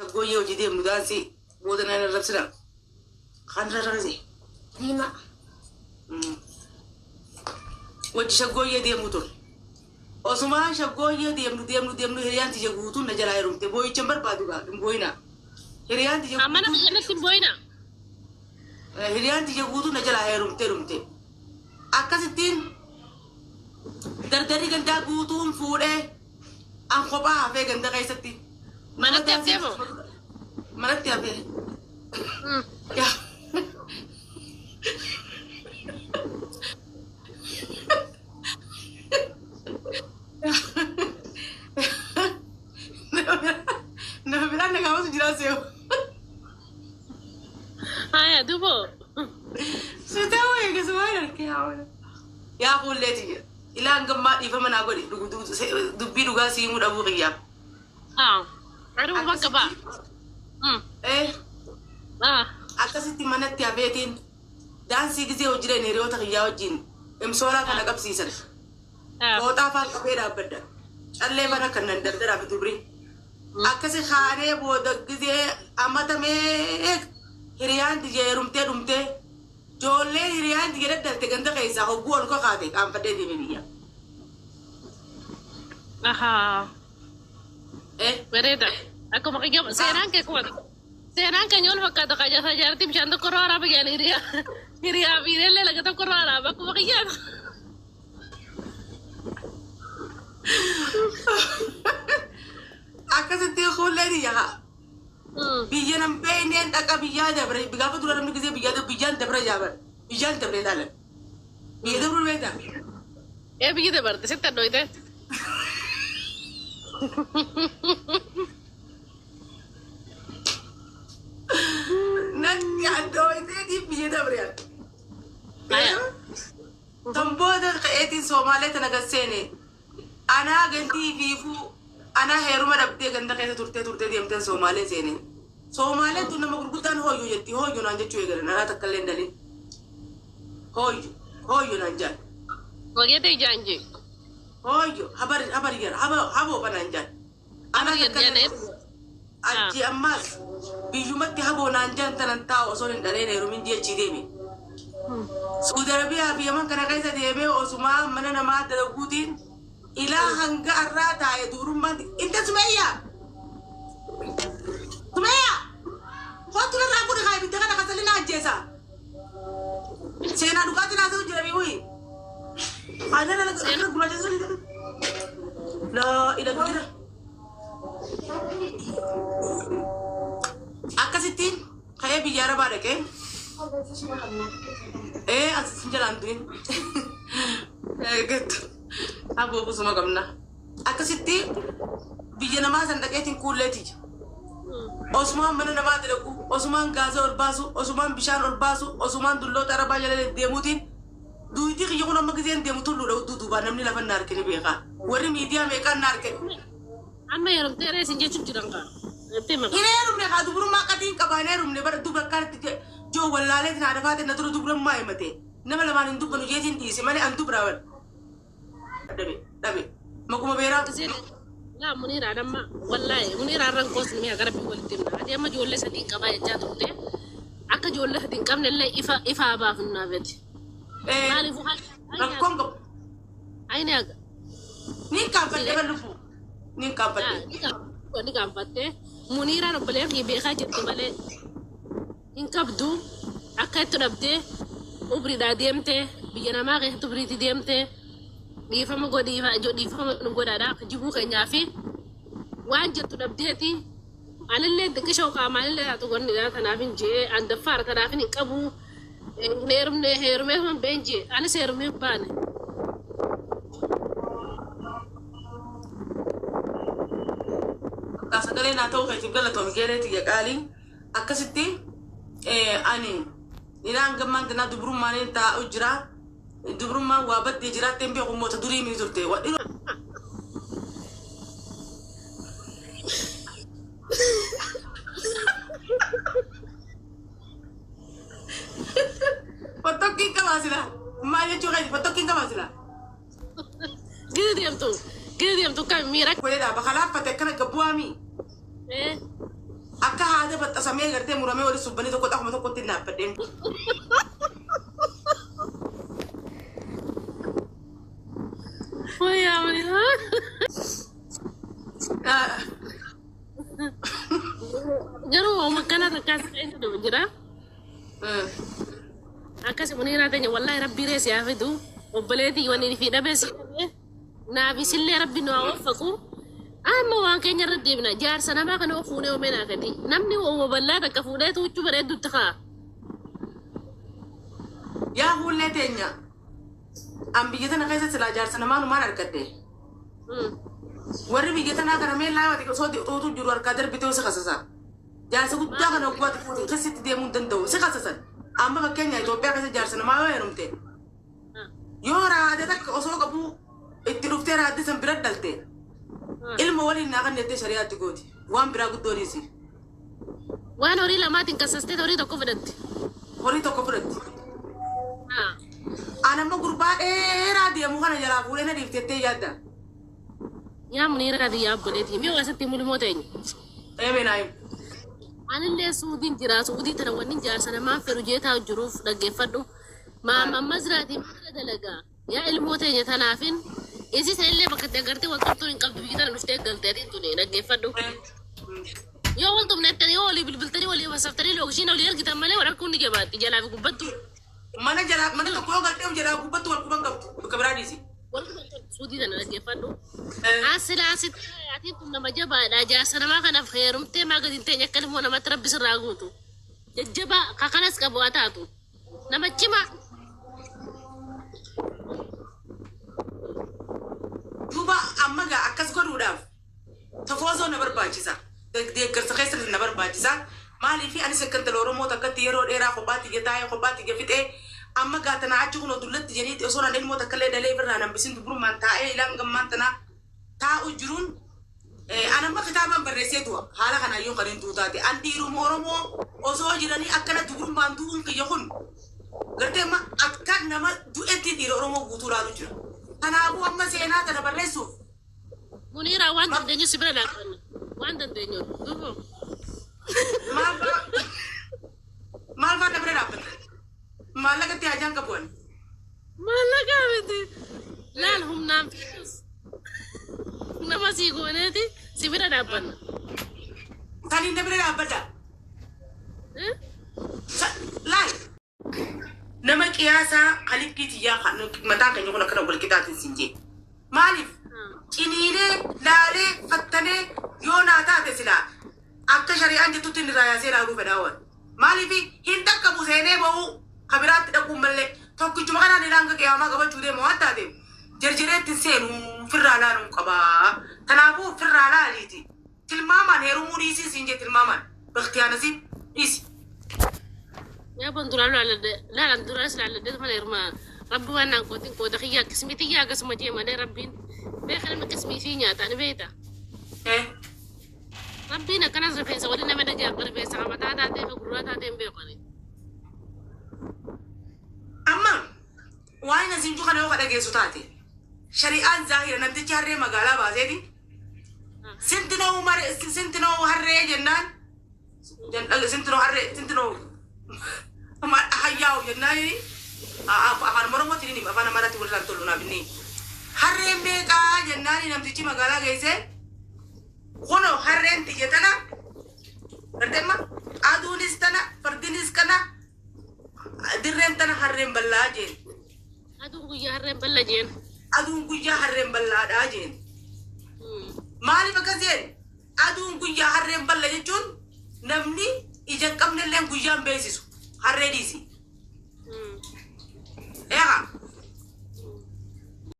Shaggooyyee hojii deemnu daansii booda naan arrabsina. Kan rarrase. Diimaa. Wajji shaggooyyee deemnu ture. Osumaan shaggooyyee deemnu deemnu deemnu hiriyaan tiyya guutuun na jalaa heerumte. Boo'icha hin barbaadu gaa hin boo'inaa. Hiriyaan tiyya Mana guutuun kanatti hin boo'inaa. Hiriyaan tiyya guutuun na jalaa heerumte dhumte. Akkasittiin dardarri gandaa guutuun fuudhee an kophaa hafee ganda keessatti. Manatti haftee moo? Manatti hafee. Yaa. Nama biraan na gaafatu jira se'u. Haya dubo. Suutaa wayii akkasuma waan harkee haawwana. Yaa fuullee tiyya. Ilaan gammaa dhiifama naa godhi dubbii dhugaa siimuu dhabuu kiyyaaf. Ah. Aduu bakka ba'a. Eh, Ah. akkasitti manatti hafeetiin daansii gisee hojiileen hiriyoota kiyyaa wajjin imsoolaa kana qabsiisan. Ah. Fooxaa faan qabee dhaabbadha. Callee mana kan nan dardaraa fi dubri. Akkasi kaanee booda gisee amatamee hiriyaan tiyya heerumtee dhumtee ijoolleen hiriyaan tiyya daddalte ganda keessaa hogguu ol kakaate qaanfadhee deeme biyya. Ahaa. Eh, Bareeda. Akkuma kiyya seenaan kee kuma seenaan keenya wal fakkaata qajaasa jaartii bishaan tokko irraa waraaba jedhan hiriyaa hiriyaa fi hiriyaa laga tokko irraa waraaba akkuma kiyyaa. Akkasitti fuullee tiyya haa. Biyya nan beekneen dhaqa biyyaa dabre gaafa dura namni gisee biyyaa dabre biyyaan dabre jaaban biyyaan dabre ilaalan. Biyya dabruu beektaa? Ee, biyyi dabarte sitti addooyte. Natti addooyteetiin biyya dabre. Aya. Kan booda ka'eetiin Soomaalee tana gad seene. Anaa gantii fiifuu anaa heeruma dhabdee ganda keessa turtee turtee deemteen Soomaalee seene. Soomaaleen tun nama gurguddaan hooyyoo jetti, hooyyoo naan jechuu eegalan anaa takka illee hin dhalin. Hooyyo hooyyo naan jaan. Wageete ijaan jee. Hooyyo habar habar yar haba haboo naan jaan. Anaa Habar yar takka illee jaan. Achi ammaas biyyumatti haboo naan jaan tanan taa'u osoo hin dhaleen heerumin ji'achii deeme. Saudi Arabiyaa fi Yaman kana keessa deemee osumaa mana namaa dalaguutiin ilaa hanga har'aa taa'e dubrummaan inte. Sumeeyyaa! Sumeeyyaa! Kootu narraa fuudhi kaa ibidda kana kasalli na ajjeesa. Seenaa dhugaatiin haasa'u jira biiwuyi. Ana na akkana gurraacha sun. Laa ila jira. Akkasittiin ka'ee biyya Arabaa dhaqee ee as sin jalaan du'in. Gattu. Aboo kusuma qabna. Akkasitti biyya namaa san dhaqeetiin kuulleeti. Osumaan mana namaa dalagu, osumaan gaazaa ol baasu, osumaan bishaan ol baasu, osumaan dulloota Arabaa jala deemuutiin duutii kiyya kun amma giseen deemu tulluudha udduu duubaan namni lafa na harkini beekaa. Warri miidiyaa meeqaan na harkine. Amma heerumtee reesin jechuun jiran kaa. Heerumtee maqaa. Hin heerumne kaa, dubrummaa qatiin qabaa hin heerumne. Bara dubra akkanatti joo wallaaleetiin haadha faateen na dura dubrummaa himate. Nama lamaan hin dubbanu jeetiin dhiise malee an dubraa bara. Dhabe dhabe maquma beeraa. Gisee laa Muniiraan amma wallaahi Muniiraan rankoos ni gara biyya walitti himna. Ati amma ijoollee sadii qabaa jechaa turte. Akka ijoollee sadii hin qabne illee ifa ifaa baafnaa beeti. Maaliif Rakkoon qabu. Ayni haga. Niin qaanfadhe bara lubbuu. Niin qaanfadhe. Ni gaanfatte. Muniiraan obboleef ni beekaa jirti malee hin qabdu. Akka itti dhabdee ubriidhaa deemtee biyya namaa keessatti ubriitti deemtee dhiifama godhii dhiifama nu godhaadha jibuu keenyaa fi waan jettu dhabdeeti. Anillee xiqqishoo qaamaalillee taatu gonnidha tanaaf hin jee an daffaara tanaaf hin qabu hin heerumne heerumee man been jee anis heerumee hin baane. Bakka sagalee naa ta'uu keetiif galatoomi geeree tiyya qaalii. Akkasitti ani ilaan gammaan tanaa dubrummaan taa'u jira. Dubrummaan waa baddee jiraattee hin beeku moota durii mini turte. Wa dhiroo Fottokkiin qabaa silaa. Maal jechuu keeti fottokkiin qabaa silaa? Gidi deemtu kan miira. Godhee dhaaba kalaaffate akkana gabbu'aami. Baxxasamee gartee muramee wali subbanii tokko xakuma tokkotti hin dhaabbadheen. Wayyaa Muniiraa. Garuu waanuma akkana takkaas ta'e jira. Akkasi Muniiraa teenya, wallaahi rabbii ree si haa fidu. Obboleetii wanni fi dhabee si dhabee. Naaf isillee rabbi nu haa waffaqu. Amma waan keenya irra deemna. Jaarsa namaa kana of fuunee oomee naa gadi. Namni uuma bal'aa takka fuudhee tuuchuu bareeddutti kaa. Yaa hullee teenya, an biyya tana keessa silaa jaarsa namaa numaan argadde. Warri biyya tanaa kana mee laawati osoo xuuxuu jiru harkaa darbitee si kasasa. Jaarsa guddaa kana waggaatti fuute keessatti deemuu hin danda'u si kasasan. Amma fakkeenya Itoophiyaa keessa jaarsa namaa yoo heerumte, yoo raada takka osoo qabu itti dhuftee raaddi san bira dhalte, ilma waliin naa kan jettee shari'aatti gooti. Waan biraa guddoo dhiisi. Waan horii lamaatiin kasastee horii tokko fudhatti. Horii tokko fudhatti. An amma gurbaa dheeraa deemu kana jalaa fuudhee na dhiiftettee yaadda. Yaa Muniiraa biyya obboleetii mee waasitti mulmoo teenya. Eemee naayim. Anillee Suudiin jira. Suudii tana wanni jaarsa namaan fedhu jeetaa jiruuf dhaggeeffadhu. Maama mazraatii maala dalagaa. Yaa ilmoo teenya tanaafin isii sanillee bakka itti agartee wal tumtuun hin qabdu, biyya tana dhuftee galtee atiin tuni dhaggeeffadhu. Yoo wal tumnettanii, yoo walii bilbiltanii, walii wasaftanii, lookshiin walii argitan malee wal arguun ni jabaatti jalaa fi gubbattu. Mana jalaa mana tokko yoo galtee jalaa gubbattu wal quban qabdu bakka biraa dhiisi. Wal quban qabdu Suudii tana dhaggeeffadhu. Asilaa asitti atiin tun nama jabaadha. Jaarsa namaa kanaaf heerumtee maa gadi hin teenye, akka ilmoo namatti rabbi sirraa guutu. Jajjabaa kakanas qabu haa taatu. Nama cimaa. Duuba amma gaa akkas godhuudhaaf tofoosoo na barbaachisa. Deeggarsa keessatti na barbaachisa. Maaliif anis akka intala Oromoo takkatti yeroo dheeraa kophaatti ija taa'ee kophaatti ija fixee, amma gaa tanaa achi kunoo dullatti jedhiiti osoo nan ilmoo takka illee dhalee birraa nan bisin dubrummaan taa'ee ilaan gammaan tanaa taa'u jiruun. An amma kitaabaan barreessee du'a haala kanaan yoo kanneen du'u taate, an dhiiruma Oromoo osoo jiranii akkana dubrummaan du'uun kiyya kun gartee amma akka nama du'etti dhiira Oromoo guutuu laalu jira. Kanaafuu amma seenaa tana barreessuuf Muniiraa, waan dandeenyu si bira dhaabbanna. Waan dandeenyu. Duuba. Maal maal fa'aa na bira dhaabbata? Maallaqatti hajaan qabu ani. Maallaqa miti. Laal, humnaan fiidus. Nama sii gooneeti si bira dhaabbanna. Taniin na bira dhaabbadha. Eh? Laal. Nama qiyaasaa kalikkii tiyyaa kan mataan keenya kun akkana wal qixaatiin siin jee. Maaliif? Ciniinee laalee fattanee yoo naa taate silaa akka shari'aan jettutti inni irraa yaasee ilaaluu fedhaa waan. Maaliif hin dhaqqabu seenee bahuu kabiraatti dhaquun mallee tokkichuma kanaan ilaan hanga qiyaamaa qabachuu deema waan taateef jarjareetti seenu firraa laaluun qabaa. Kanaafuu firraa laaliiti. Tilmaamaan heerumuu dhiisii siin jee, tilmaamaan. Bakhtiyaanasiin dhiisi. Yaa bon duraan laaladde, laalan duraanis laaladde mana hirmaa rabbi waan naan qootin qooda kiyya akkasumii tiyya akkasuma jee malee rabbiin beeka, nama qismii fi nyaata ni beekta. Eh. Rabbiin akkanas rifeensa waliin nama dhajaaf rifeensa ka mataa taatee ka gurraa taatee hin beeku ani. Amma waan asiin kana yoo ka dhageessu taate, shari'aan zaahira namtichi harree magaalaa baaseeti sintinoo mare sintinoo harree jennaan, sintinoo harree sintinoo hayyaa'u jennaan, afaan Oromootiin ni afaan Amaaraatti walirraan tolu naaf inni harreen meeqaa jennaan, namtichi magaalaa geessee kunoo harreen tiyya tana garteemma, aduunis tana, fardinis kana, dirreen tana, harreen bal'aa jeen. Aduun guyyaa harreen bal'a jeen. Aduun guyyaa harreen bal'aadhaa jeen. Maaliif akkas jeen? Aduun guyyaa harreen bal'a jechuun namni ija hin qabnellee guyyaan beeksisu harree dhiisi.